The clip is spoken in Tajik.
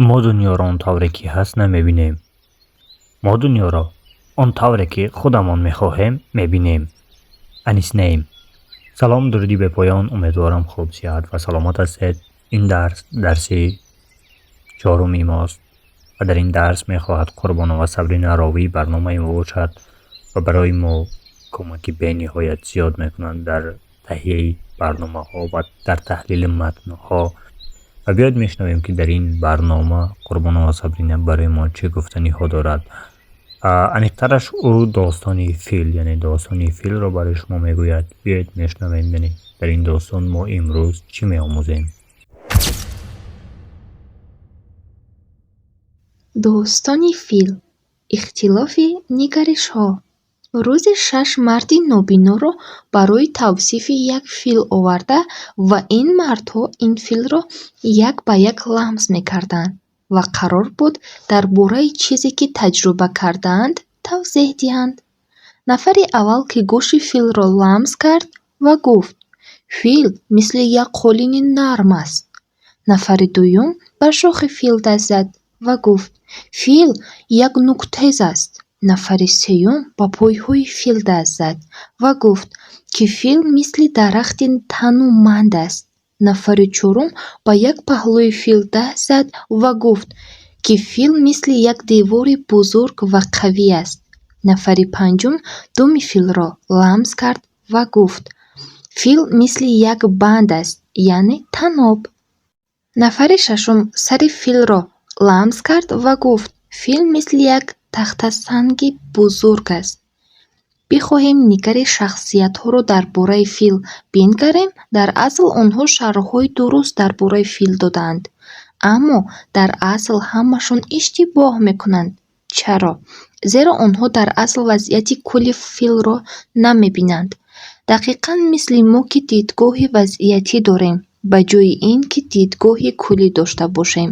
Мо дунёро он тавре ки ҳаст намебинем. Мо дунёро он тавре ки худамон мехоҳем мебинем. Анис Нейм. Салом, дуруди бепоён, умедворам хуб, сиҳат ва саломат ҳастед. Ин дарс дарси чоруми мост ва дар ин дарс мехоҳад Қурбонова Сабрина ровии барномаи мо бошад ва барои мо кӯмаки бениҳоят зиёд мекунад дар таҳияи барномаҳо ва дар таҳлили матнҳо. Ва биёед мешунавем, ки дар ин барнома Қурбонова Сабрина барои мо чӣ гуфтаниҳо дорад. Аниқтараш, ӯ достони фил, яъне достони филро барои шумо мегӯяд. Биёед мешунавем, яъне дар ин достон мо имрӯз чӣ меомӯзем. Достони фил. Ихтилофи нигаришҳо. Рӯзе шаш марди нобиноро барои тавсифи як фил оварда ва ин мардҳо ин филро як ба як ламс мекарданд ва қарор буд дар бораи чизе, ки таҷриба кардаанд, тавзеҳ диҳанд. Нафари аввал, ки гӯши филро ламс кард ва гуфт: «Фил мисли як қолини нарм аст». Нафари дуюм ба шохи фил даст зад ва гуфт: «Фил як нуктез аст». Нафари сеюм ба пойҳои фил даст зад ва гуфт, ки фил мисли дарахти тануманд аст. Нафари чорум ба як паҳлӯи фил даст зад ва гуфт, ки фил мисли як девори бузург ва қавӣ аст. Нафари панҷум думи филро ламс кард ва гуфт: «Фил мисли як банд аст, яъне таноб». Нафари шашум сари филро ламс кард ва гуфт: «Фил мисли як тахтасанги бузург аст». Бихоҳем нигари шахсиятҳоро дар бораи фил бингарем, дар асл онҳо шарҳҳои дуруст дар бораи фил додаанд. Аммо дар асл ҳамашон иштибоҳ мекунанд. Чаро? Зеро онҳо дар асл вазъияти кулли филро намебинанд. Дақиқан мисли мо, ки дидгоҳи вазъиятӣ дорем, ба ҷои ин ки дидгоҳи куллӣ дошта бошем.